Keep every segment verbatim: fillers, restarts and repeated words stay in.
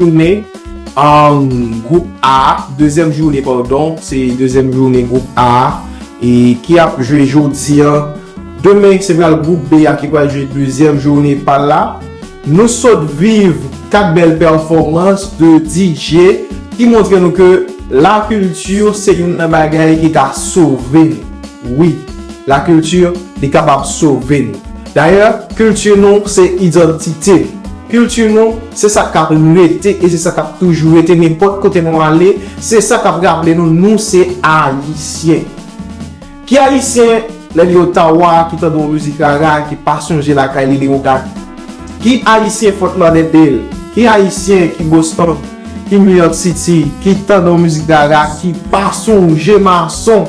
jounen, um, gwoup A, dezyèm jounen, padon, se dezyèm jounen gwoup A, e ki ap jwe jodi a. Demen, se pral gwoup B a ki pral jwe dezyèm jounen pa l la. Nou sot viv kat bèl pèfòmans de D J ki montre nou ke lakilti se youn nan bagay ki ka sove nou. Wi, lakilti, li kapab sove nou. Dayè, kilti nou se idantite. Kilti nou se sa k ap rete e se sa k ap toujou rete nenpòt kote nou ale. Se sa k ap raple nou, nou se Ayisyen. Ki Ayisyen, lè li Ottawa, ki tande yon mizik rara, ki pa sonje lakay li, li yon gad? Ki Ayisyen Fort Lauderdale? Ki Ayisyen ki Boston, ki New York City, ki tande yon mizik rara, ki pa sonje Mason,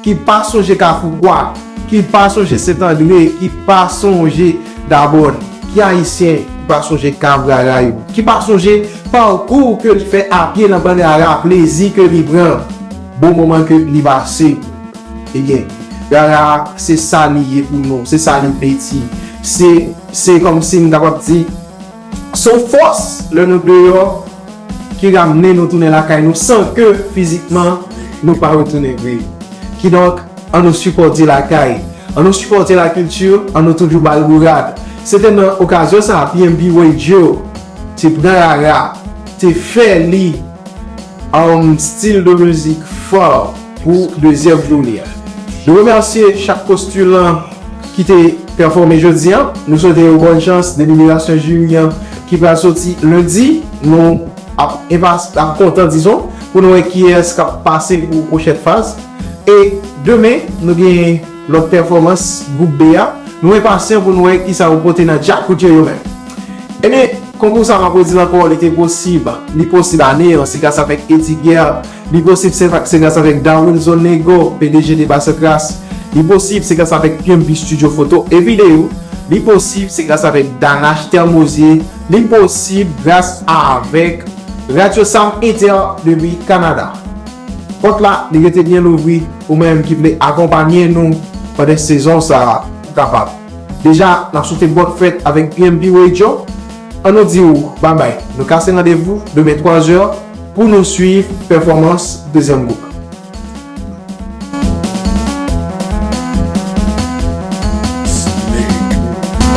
ki pa sonje Kafou Bwa, ki pa sonje Sentandre, ki pa sonje Dabòn? Ki Ayisyen ki pa sonje Kav Rara yo? Ki pa sonje pakou ke li fè apye nan bann rara, plezi ke li pran, bon moman ke li pase? Ebyen, rara, se sa li ye pou nou, se sa li peti. Se, se kòmsi m kapab di, se yon fòs lè nou deyò ki ramne nou tounen lakay nou san ke fizikman nou pa retounen vre. Kidonk, ann nou sipòte lakay, ann nou sipòte lakilti, ann nou toujou ba l bourad. Se te nan okazyon sa a, P M B Radio te pran rara, te fè li an stil de mizik fò pou dezyèm jounen an. Nou remèsye chak postilan ki te pèfòme jodi an. Nou swete yo bòn chans, deliberasyon jiri an ki pral soti lendi. Nou ap enpas-, ap kontan, dizon, pou nou wè kiyès k ap pase pou pwochèn faz. E demen, nou gen lòt pèfòmans gwoup B a. Nou enpasyan pou nou wè kisa yo pote nan djakout yo, yo menm. Ebyen, konkou sa, m ap redi l ankò, li te posib. Li posib ane an, se gras avèk Eddy Guerre. Li posib, se, se gras avèk Darwinson Nego, P D G de Basant Kras. Li posib, se gras avèk P M B Studio Foto e Videyo. Li posib, se gras avèk Danache Thermosier. Li posib gras avèk Radio Sam Inter depi Kanada. Pòt la, li rete byen louvri, ou menm ki vle akonpanye nou pandan sezon sa a, ou kapab. Deja, n ap swete bòn fèt avèk P M B Radio. Ann nou di w babay. Nou kase randevou demen twa zè pou nou swiv pèfòmans dezyèm gwoup la.